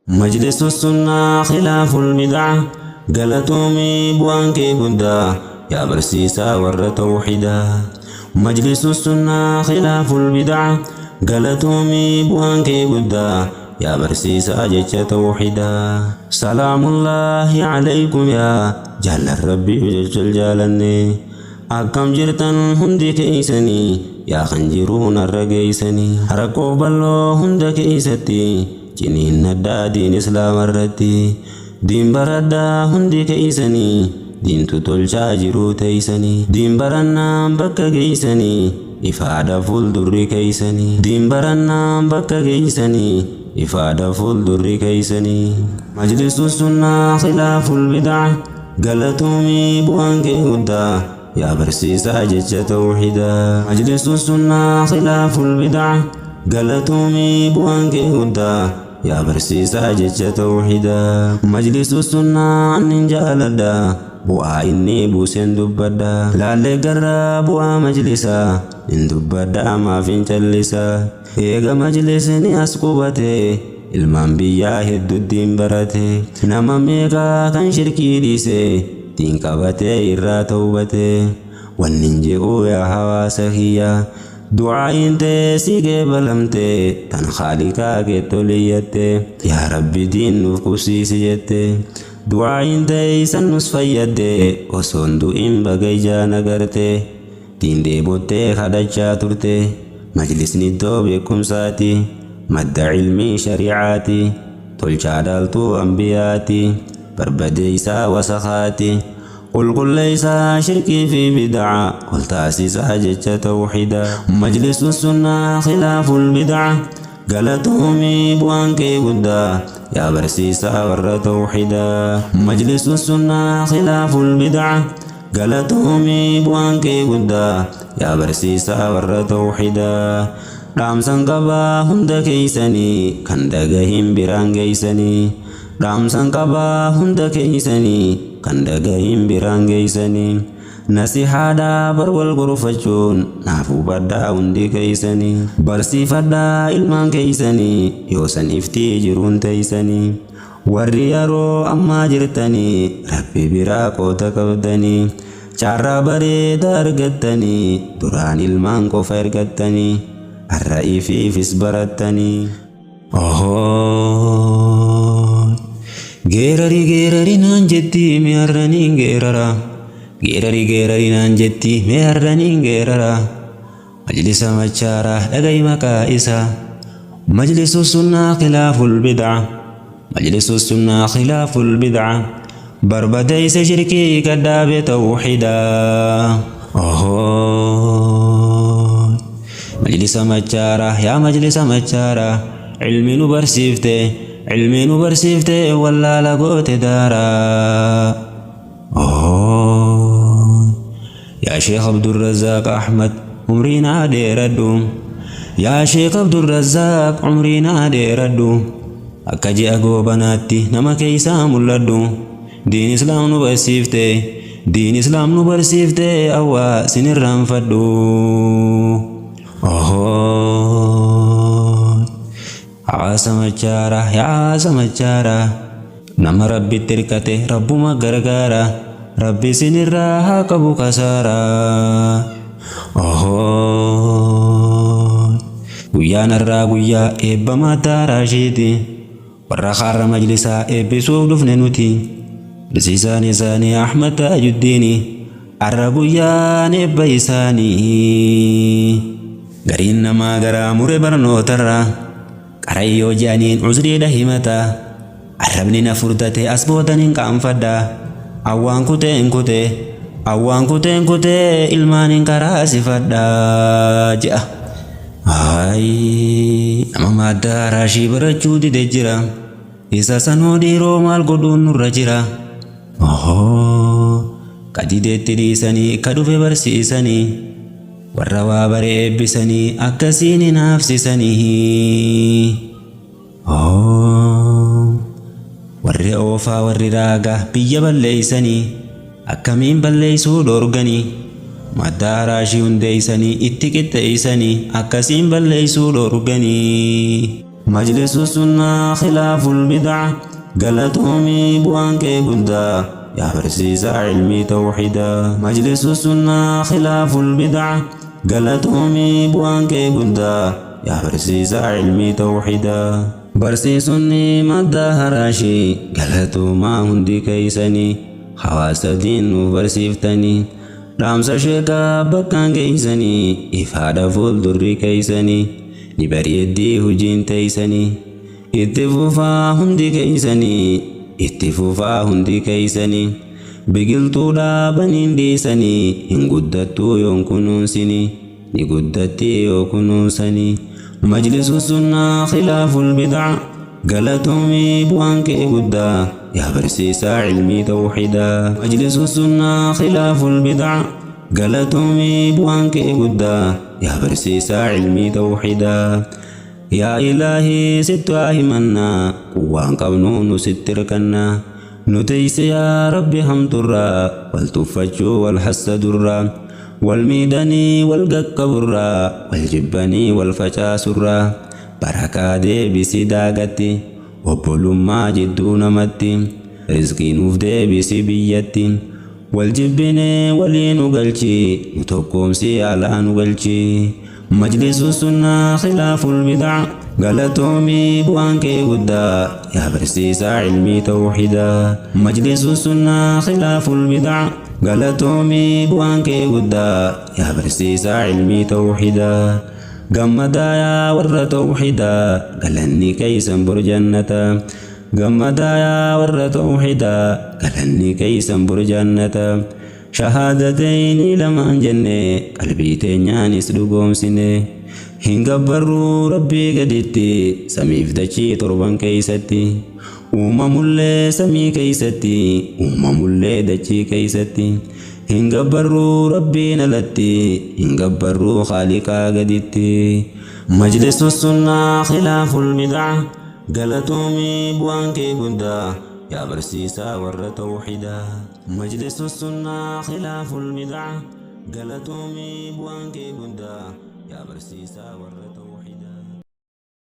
Majlisu sunnaa khilaaful bid'a galatoomii bu'aan kee guddaa yaa barsiisaa warra tawxiidaa. Majlisu sunnaa khilaaful bid'a galatoomii bu'aan kee guddaa yaa barsiisaa jecha tawxiidaa. Salaamullaahi alaykum yaa jaallan rabbiif jecha jaalanne. Akkam jirtan hundi keeysanii yaa kan jiruun har'a geeysanii rakkoof bal'oo hunda keeysatti ciniin addaa diin islaama irratti diin baradhaa hundi keeysanii diintu tolchaa jiruu teeysanii diin barannaan bakka geeysanii ifaadha fuuldurri keeysanii diin barannaan bakka geeysanii ifaadha fuuldurri keeysanii. Majlisu sunnaa khilaaful bid'a galatoomii bu'aan kee guddaa yaa barsiisaa jecha tawxiidaa. Majlisu sunnaa khilaaful bid'a galatoomii bu'aan kee guddaa yaa barsiisaa jecha tawxiidaa. Majlisu sunnaa annin jaaladha bu'aa inni buuseen dubbadha laallee garraa bu'aa majlisaa hin dubbadha maaf hin callisaa. Eega majlisni as qubate ilmaan biyyaa hedduutti barate nama meeqaa kan shirkii dhiise diin qabatee irraa tawbate wannin je'uu yaa hawaasa kiyya du'aa'iin tee si qeebalamte tan khaaliqaa kee toliyyatte yaa rabbi diin nuuf qubsiisi jette du'aa'iin tee isan nus fayyadde osoon du'in baga ijaan agarte diin dheebottee kadhachaa turte majlisni iddoo beekumsaati madda ilmii shari'aati tolchaa dhaaltuu ambiyaati barbadeeysaa wasakhaati qulqulleeysaa shirkii fi bid'a ol taasisaa jecha tawxiida. Majlisu sunnaa khilaaful bid'a galatoomii bu'aan kee guddaa yaa barsiisaa warra tawxiidaa. Majlisu sunnaa khilaaful bid'a galatoomii bu'aan kee guddaa yaa barsiisaa warra tawxiidaa. Dhaamsan qabaa hunda keeysanii kan dhagahin biraan geeysanii dhaamsan qabaa hunda keeysanii kan dhagahin biraan geeysanii nasihaadhaa bar wal gorfachuun naaf hubadhaa hundi keeysanii barsiifadhaa ilmaan keeysanii yoo san iftii jiruun teeysanii warri yeroo ammaa jirtanii rabbi biraa qoota qabdanii carraa bareedaa argattanii duraan ilmaan qofa ergattanii har'a ifiifis barattanii. Ohoo geerari geerari naan jetti mee har'aniin geerara geerari geerari naan jetti mee har'aniin geerara majlisa machaara dhaga'i maqaa isaa majlisu sunnaa khilaaful bid'a majlisu sunnaa khilaaful bid'a barbadeeysa shirkii kadhaabe tawxiidaa. Ohoo majlisa machaara yaa majlisa machaara ilmi nu barsiifte ilmi nu barsiifte wallaala goote daara. Ohoo yaa Sheekh Abdurrazaaq Ahmad umriinaa dheeradhu yaa Sheekh Abdurrazaaq umriinaa dheeradhu akka ji'a goobanaatti nama keeysaa mul'adhu diin islaam nu barsiifte diin islaam nu barsiifte awwaa sinirraanfadhu. Ohoo hawaasa machaara yaa hawaasa machaara nama rabbitti hirkate rabbuma gargaara rabbi sinirraa haa qabu kasaara. Ohoo guyyaan har'aa guyyaa eebbamaa taaraashiiti warra kaarra majlisaa eebbisuuf dhufne nuti barsiisaan isaanii Ahmad Taajuddiini har'a guyyaan eebba isaanii. Gariin namaa garaa mure barnootarra qarayyoo je'aniin uzriidha himata arrabni na furdate as boodan hin qaanfadha awwaan kuteen kute awwaan kuteen kutee ilmaan hin karaa sifadha je'a. Hayi nama maaddaa raashii barachuu dide jira isa sanuu dhiiroo maal godhuun nurra jira. Ohoo kadideetti dhiisanii ka dhufe barsiisanii warra waa bare eebbisanii akkasiin hin haafsisanii. Ohoo warri oofaa warri raagaa biyya balleeysanii akkamiin balleeysuu dhoorganii maddaa raashii hundeeysanii itti qixxeeysanii akkasiin balleeysuu dhoorganii. Majlisu sunnaa khilaaful bid'a galatoomii bu'aan kee guddaa yaa barsiisaa ilmii tawxiidaa. Majlisu sunnaa khilaaful bid'a galatoomii bu'aan kee guddaa yaa barsiisaa ilmii tawxiidaa. Barsiisonni madda haraashii galatoomaa hundi keeysanii hawaasa diin nuuf barsiiftanii dhaamsa sheekaa bakkaan geeysanii ifaadha fuuldurri keeysanii ni bareeddii hujiin teeysanii itti fufaa hundi keeysanii itti fufaa hundi keeysanii biqiltuu dhaabaniin dhiisanii hin guddattuu yoon kunuunsinii ni guddattii yoo kunuunsanii. Majlisu sunnaa khilaaful bid'a galatoomii bu'aan kee guddaa yaa barsiisaa ilmii tawxiidaa. Majlisu sunnaa khilaaful bid'a galatoomii bu'aan kee guddaa yaa barsiisaa ilmii tawxiidaa. Yaa ilaahii sitti haa himannaa quwwaan qabnuu nu sitti hirkannaa nu teeyse yaa rabbi hamturraa wal tuffachuu wal hassadurraa wal miidhanii wal qaqqaburraa wal jibbanii wal facaasurraa barakaa deebisi daagatti obbolummaa jidduu namatti rizqii nuuf deebisi biyyatti wal jibbinee walii nu galchi nu tokkoomsi alaa nu galchi. Majlisu sunnaa khilaaful bid'a galatoomii bu'aan kee guddaa yaa barsiisaa ilmii tawxiidaa. Majlisu sunnaa khilaaful bid'a galatoomii bu'aan kee guddaa yaa barsiisaa ilmii tawxiidaa. Gammadaa yaa warra tawxiidaa galanni keeysan bor jannata. Gammadaa yaa warra tawxiidaa galanni keeysan bor jannata. Shahaadatayni lamaan jenne qalbii teenyaanis dhugoomsine hin gabbarruu rabbii gaditti samiif dachii torban keeysatti uumamullee samii keeysatti uumamullee dachii keeysatti hin gabbarruu rabbiin alatti hin gabbarruu khaaliqaa gaditti. Majlisu sunnaa khilaaful bid'a galatoomii bu'aan kee guddaa yaa barsiisaa warra tawxiidaa. Majlisu sunnaa khilaaful bid'a galatoomii bu'aan kee guddaa yaa barsiisaa warra.